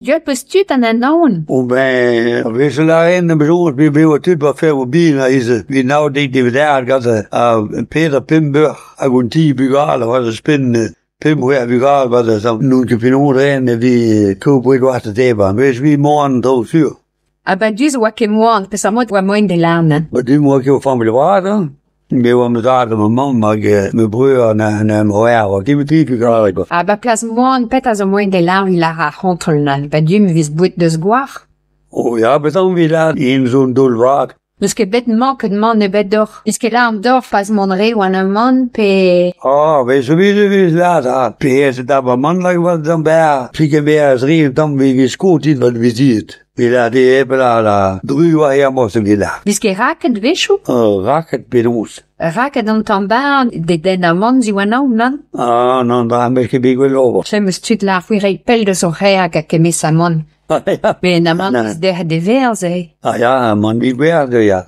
Gwell 'peus tud an Anaon? O ben, a-wezhioù lâren am soñj bet bev tud 'ba ferv bihan aze evit nav deiz diwezhañ gant ar peder pemp eur hag un ti bugale c'hoazh ouzhpenn pemp c'hwec'h vugale 'ba n'on ket penaos ren evit kaout boued war da debriñ. Wech 'vit mont an traoù sur. Ha ba du zo oa ket moan, peseurt mod oa moaien da lâret? Ba du 'moa ket ur familh vras hein. Me oa ma zad ha ma mamm hag ma breur en em c'hoar diouti bugale kwa. Ha ba plas moan, petra zo moaien da lâret lâr ar c'hontrol nan? Ba du me vez boued deus gwar? Oh ya, bet on evit lâret en zo un daol vat. N'eus ket bet manket mann ebet deoc'h? N'eus ket lâret deoc'h pas mont re war an amann pe... Ah, bez zo bet e vez lâret ha pe da ba mann lak war d'an ber. Fliket me a zri un tamm evit sko dit war vizit. Vila de ebla la dru war eo mos vila. Vez ket raket 'wechoù? Raket penaos. Raket an tamm barn de den amann ziwanañ, nann? Ah, non, da am eus ket bet gwell ober. Klemm eus tud lâr c'hwi reiñ pell deus o c'hêr hag a kemez amann. Met amann eus derc'het e verzh eo. Ah ya, amann vi gwerzh ya.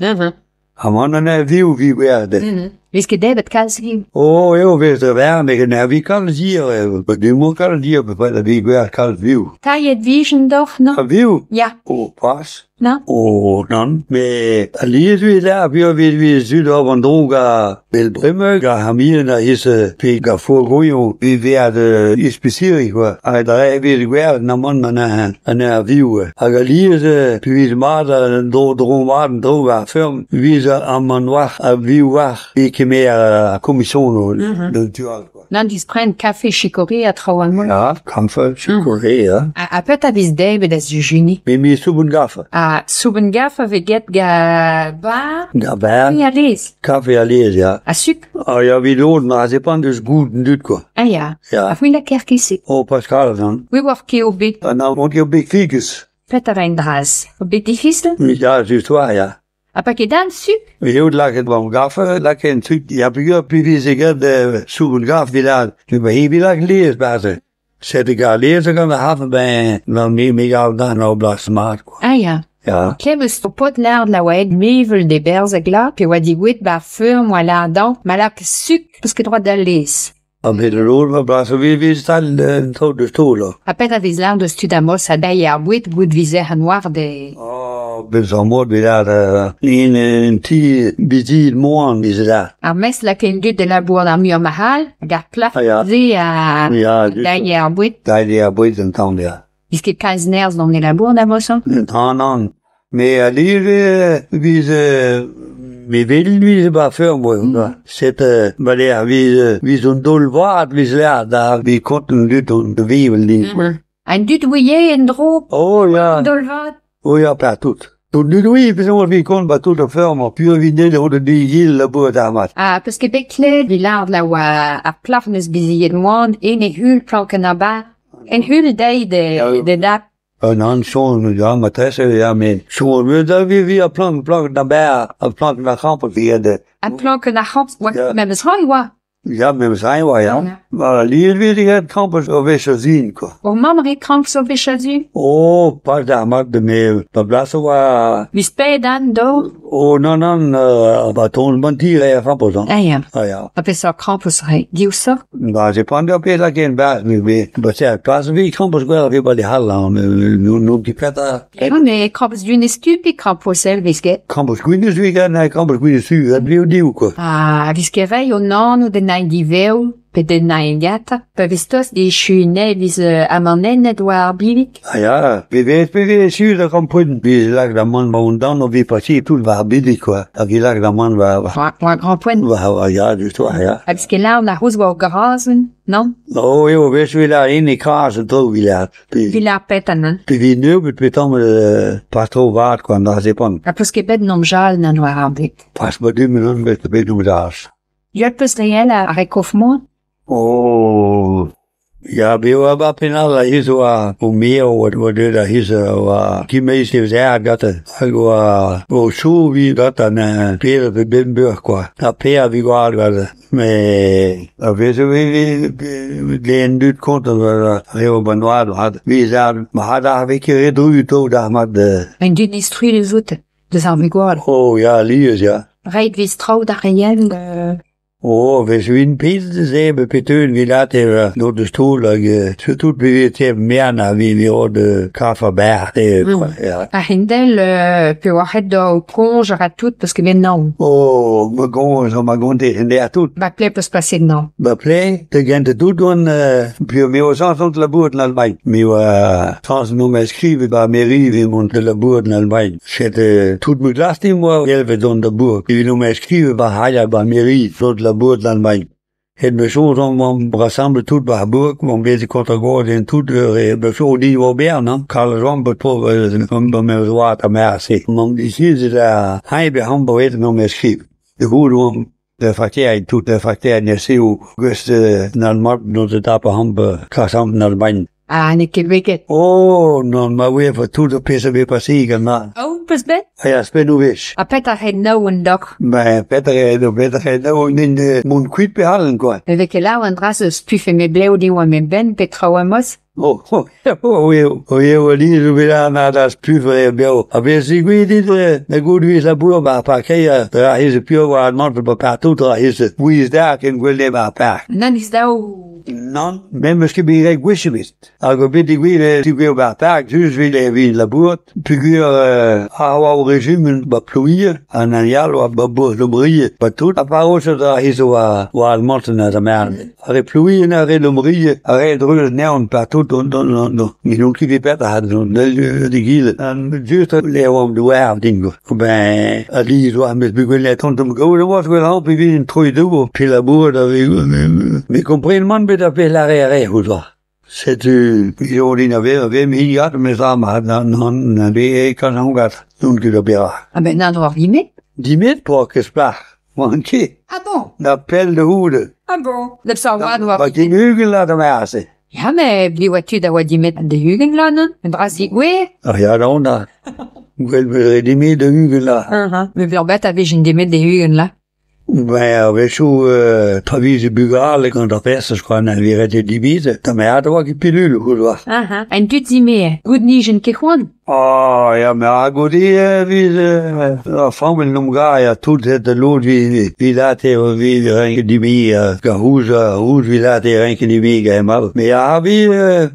Amann an vioù vi gwerzh. Vez ket debret kalz hiziv? Oh eo vez da verc'h met ne vi kalz hir. Du kalz hir pe vi gwerzh kalz vioù. Tailhet vijen deoc'h, non? A vioù? Ya. Oh, pas. Non? Oh, nann. Met alies vez là, peogwir vez vez zud ober an dro gant bel bremañ, gant ar milin a hez pe gant fourgoioù pe vezañ ispisirik kwa. Ha dre vez gwerzhet an amann an ar vioù. Hag alies pe vez mat an dro dro mat an dro war ar feurm vez amann war ha vioù war e kemer ar komisionoù d'an tu all kwa. Nann dispren kafe chicorée ha traoù all. Ya, kafe chicorée, ya. Ha petra vez debret da zijuniñ? Me me soubenn gafe. Ha soubenn gafe a vez get gant bar? Gant bar. Kafe ha laezh. Kafe ha laezh, ya. Ha sukr? Ah ya, evit lod, ma depend deus goût an dud kwa. Ah ya. Ya. Ha c'hwi lakaer ket-se? Oh, Pascal, nann. We oar ket o bet. Ah non, on ket bet figus. Petra ra en dras? O bet difisil? Ya, just war, ya. Ha pa ket dan sukr? Eo lakaet war gafe, lakaet sukr. Ya, peogwir pe veze get soubenn gafe vilad. Me he vilad laezh baze. Sed gar laezh gant ar c'hafe ben, ben me me gav dan ur blas mat kwa. Ah ya. Ya. Klev eus o paotr lard la oa aet mevel d'e berzh a glas pe oa digouezet 'ba ar feurm oa lardañ ma lak sukr peus ket droad da laezh. An bet lod ma blas o vez tal un taol deus taol. Ha petra vez lâret deus tud Amos a deiz ar boued goût vizer an oar de... Oh, bezañ mod bet lâret en un ti bizit moan veze lâret. Ar mestr lakae an dud da labourat ar muiañ ma c'hall hag ar plac'h Ah ya. se a Ya, deiz ar boued. Deiz ar boued an tamm, ya. Vez ket kalz nerzh gant e labour da Amos? Nann, nann. Me alies 'vez me 'wel 'vez 'ba feurm mm. Set ba lec'h 'vez 'vez un daol vat 'vez lec'h da vez kont an dud on da vevel din. Mm. An dud ouie en-dro? Oh ya. Daol vat? Oh ya, partout. An dud ouie penaos 'vez kont 'ba tout ar feurm piv a vez net o da digil labourat ar mat. Ha peus ket bet klevet 'vit lâret la oa ar plac'h 'neus bizied moan en e hul plankenn ar bar? En hul dezhi d'e dad? Nann, soñj ya, marteze ya, met soñj da vi ar plank plank da ber, ar plank da c'hramp evit. Ar plank da c'hramp, oa memes ra e oa? Ya, memes ra e oa, ya. Ba, lies vez graet krampouezh ur wech a zin, kwa. Ho mamm 'rae krampouezh ur wech a zin? Oh, pas d'ar mat me pa blas oa... Miz pet an do? Oh, nann, nann, ba ton ban ti 'rae ar krampouezh, hein. Ah ya. Ah ya. Ha peseurt krampouezh 'rae? Div seurt? Ba, se pan ur pezh lakaet en-bas, me ba se pas vi krampouezh gwell a ba de hall, hein, n'on ket petra... Ja, mais krampouezh gwinizh du pe krampouezh sel vez ket? Krampouezh gwinizh du ket, na krampouezh gwinizh su, a bliv div, quoi. Ah, vez ket reiñ an anv d'un nain divev pe d'un nain gata pa vez tost echu nevez amanennet war ar billig. Ah ya, pe vez pe vez echu da krampouezh, vez lak da mann ba on dan o vez pasi tout war ar billig, quoi. Hag e lak da mann war... War, war krampouezh. War, ya, just war, ya. Ha vez ket lâret ar c'houz war grazenn, non? Oh, eo, vez eo la ene kras an traoù, vilad. Pe Vila petan. Pe vi nebeut pe tamm pas tro vat kwa, na zepant. Ha peus ket bet nom jal nan war ar bed? Pas ma dum non bet bet nom das. Yot peus reel ar rekof-mañ? Oh, ya, be oa ba penal a hiz oa o mea oa oa deuet a hiz oa kimeiz deus aer gante. Hag oa o chou vi gant an peder pe bemp eur kwa. Ha pea vi gwad gante. Met a-wezhioù e vez an dud kontant war eo an oad avat. Vez ar ma ar vez ket re druz taol d'ar mat. Un dud instruet ez out deus ar vugale. Oh ya, alies ya. Reit 'vez traoù d'ar re yaouank. Oh, vez win pez ze be peteun vi lat e no de stoel hag surtout pe vi te merna vi vi od kafa ber te ja. A hindel pe oa da konj a tout parce que ben non. Oh, ma gonj ma gonte hende a tout. Ba ple peus paset non. Ba ple, te gente tout gant puis me o sans ont labour en Allemagne. Me oa sans no me skrive ba mairie vi mont de labour en Allemagne. C'était tout me glas moi gelve don de bourg. Vi no me skrive ba haja ba mairie tot labour en Allemagne. Het me zo dan om rassemble tout ba Burg, om deze kontra en tout be so di wo ber no. Karl Jean be po om be me zo at mer se. Om die size da hai be ham bo et no me skrive. De goede om de facterie tout de facterie ne seu gust na mark no de tapa ham be kasam na bain. Ah, ne ket weket. Oh, non, ma we for tout de pisse vi pasiga na. Oh, peus bet? Ja, spen nu wis. A pet a het nou en dok. Maar beter er beter er nou in de mun kuit behalen quoi. Me veke lao an dras eus pufe me bleo di oa me ben petra oa mos. Oh, oh, oh, oh, oh, oh, li zo wieder na das pufere beo. A be si gui dit na goed wie la boer ba pa ke da his pure wa man ba partout da his wie is daar ken gwelle ba pa. Nan is daou. Non, men måske bi reg wissemist. Hag o bet di gwile di gwile ba park, just wile vi la boer, pugur a oa o regimen ba plouie, an an yal oa ba boer lomrie, ba tout. A pa osa da his oa oa al monten da mer. A re plouie na re lomrie, a re drul neon partout don don don don. Ni non ki vi better had don de gile. An just le om de waar dingo. Ben a li zo am bet gwele ton dom go de was gwele an vi en troi do pe la boer da vi me kompren man bet a pe la re re hu da. Setu jo din a ver ve mi gat me sa ma na nan na be kan han gat nun ket a bera. Ah ben nan oar dime. Dimet por ke splach. Wan ket. Ah bon? Na pell de hoede. Ah bon? Lep sa oa oar. Ba kin hugel la da merse. Ja, me bli oa tud a oa dimet an de hugen la non? Un dras di gwe? Ah ja, da on da. Gwel me re dimet de hugen la. Me veur bet a vejin dimet de hugen la. Ben, a wechoù travize bugale gant ar perse skoan a viret e dibize. Ta me ad oa ket pilul, gout oa. Aha. An dud zime, gout nijen ket c'hoant? Ah, ja, me a goude vid ar famel nom ga ya tout het de lod vi vi late vi renke dimi ga houz houz vi late renke dimi ga mal. Me a vi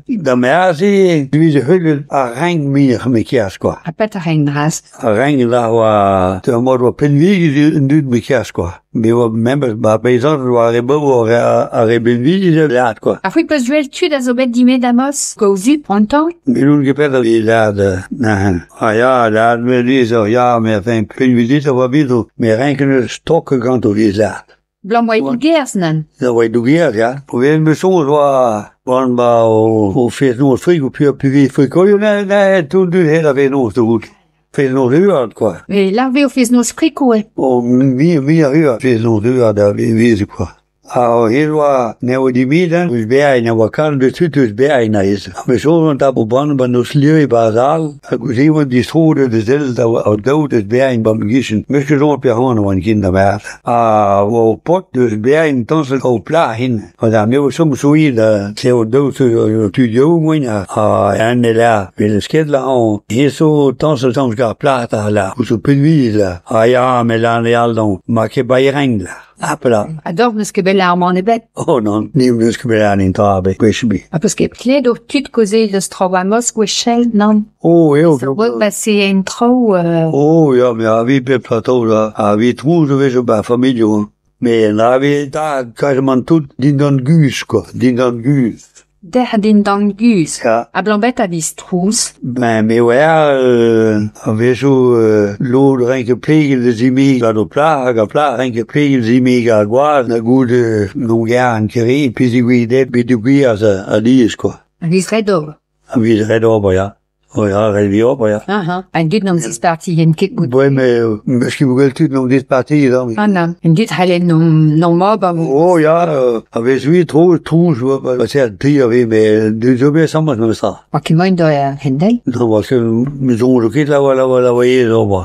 da me a se vi ze hul a renk mir me kias quoi. A pet a rein dras. A renk la oa te mod oa penvigi un dud me kias quoi. Me oa members ba paysan oa re bo oa a re benvigi de lat quoi. A c'hwi peus duel tud a zo bet dimet amos gauzu prontan? Me nun ket pet a vi lad na. Ah ja, lad me lizo, ja, me fin penvigi oa bido. Me renken eus stokke gant o vi lad. Blanc oa dougerz nan. Da oa dougerz, ja. O ven me soñj oa oan ba o fez noz frigo pur pi frikoio na na tout du het a ve noz de gout. Fez noz uart, quoi. Me larve o fez noz friko e. O mi mi a uart fez noz uart da vi veze quoi. A he oa ne oa dimiden, eus berrin, ne oa kan de tut eus berrin a ez. Me soñj an tap o ban ban noz liri ba zal, hag ouz ewan distrode de zel da oa daout eus berrin ban gichen. Meus ket soñj per c'hoant oan kin da mer. A oa o pot eus berrin tañsel o pla hin. A da me oa somm soui da se o daout tu dio moin a an e la. Vel sket la an. He so tañsel tañs gar plat a la. Ouz o penvi la. A ya me la ne al don. Ma ket ba reng la. Apela. A dor neus ket bet ar man ebet. Oh non, ni neus ket bet an intra be, gwech bi. A peus ket pled o tud koze eus tro a mos gwechel, nan? Oh, eo. So oa ba se en tro... Oh, ja, me a vi bet plateau da. A vi trouz o vezo ba familio. Me na vi da kaze man tout din dan guz, quoi. Din dan guz. Der din dan guz. Ja. A blanc bet a viz trouz. Ben, me oa a vezo lod renke plegel de zimi gant o pla, hag a pla renke plegel zimi gant gwaz, na gout non gar an kere, pis i gwi det, bet i gwi az a liez, quoi. A viz red ober. A viz red ober, ja. Oh ja, red vi ober, ja. Aha. An dud n'am disparti yen ket gout. Ouais, mais meus ket gwell tud n'am disparti, da. Ah nan. An dud c'halle n'am ober. Oh ja, a vez vi tro, trouz, oa, ba se a tri a ve, mais du zo bet sammas meus tra. Oa ket moin da hendel? Non, oa ket, me zonj ket la oa la oa la oa ez ober.